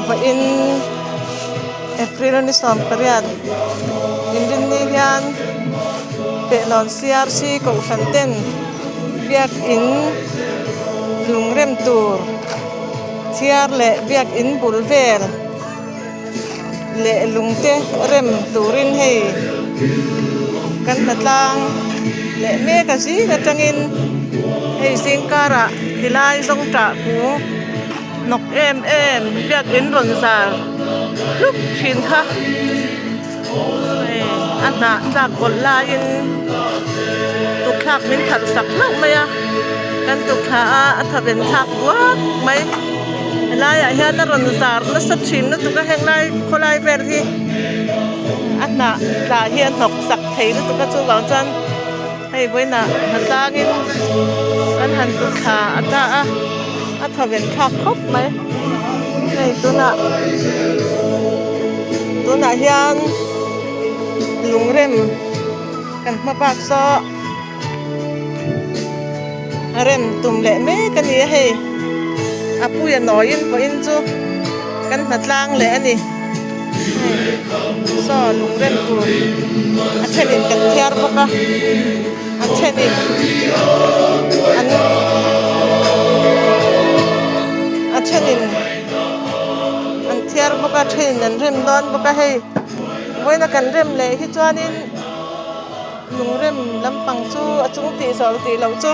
Vawiin April ni 18 inrinni hian Pehlawn CRC kohhran ten biakin lungrem tur thiar leh biakin bul vel leh lungte rem turin hei kan hnatlang leh mek a zing atangin hei zing karah khilai zawng tah kung hnawk em em biakin rawn zar hlup thin kha hei a hnah tlak kawlh laiin tukthlak min khalh sak hlauh mai a kan tukthla a a thaven thlak duak mai. Helaiah hian a rawn zar nasa thin lutuk a henglai khawlai vel hi a hnah tla hi a hnawk sak thei lutuk a chuvang chuan hei vawiinah hnatlangin kan han tut thla a ta a a thawven thlak khawp mai hei tunah tunah hian lungrem kan hma bak saw. A rem tum leh mek a ni a hei a puia nawiin pawhin chu kan hna tlang leh a ni hei saw lung rem tur a thenin kan thiar bawk a a thenin an a thenin an thiar bawk a thenin an rem dawn bawk a hei vawiina kan rem leh hi chuanin. Lungrem lampang chu a chung tih zawh tih loh chu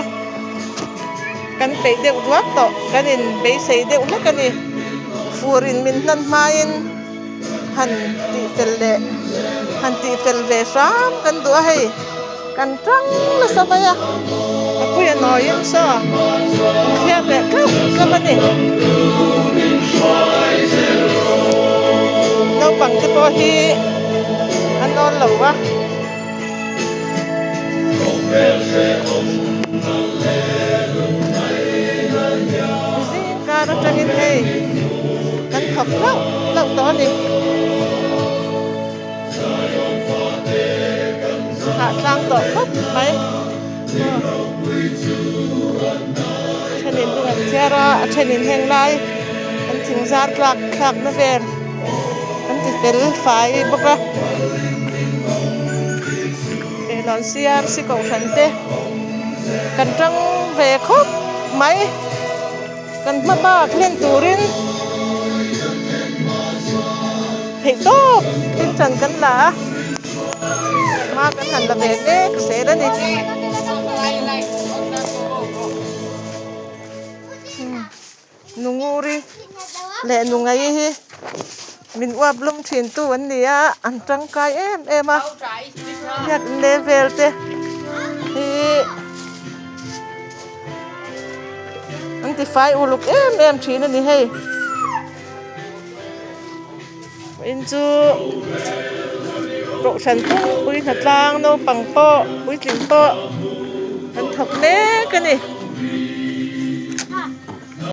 kan peih deuh duak tawh kan in beisei deuh hlek a ni fur in min hlan hmain han tih fel leh han tih fel ve hram kan duh a hei kan tang nasa mai a a puia nawiin saw an thiam leh tlauh tlauh a ni naupang te pawh hi an awl lo va. Zing kar atangin hei kan thawk hlauh hlauh tawh a ni. Hah tlang tawh khawp mai. Thenin lung an chhiar a, a thenin heng lai an thing zar tlak thlakna vel an ti fel fai bawk a. Keilawn CRC kohhran te kan tang ve khawp mai kan hma bak hlen turin theih tawp tin chan kan la a hma kan han la ve mek zel a ni. Nunguri leh Nungai hi min uap lum thin tu an ni a an tangkai em em a hian level te hi an ti fai uluk em em thin a ni hei in chu kohhran pui hnatlang naupang pawh puitling pawh an thawk mek a ni.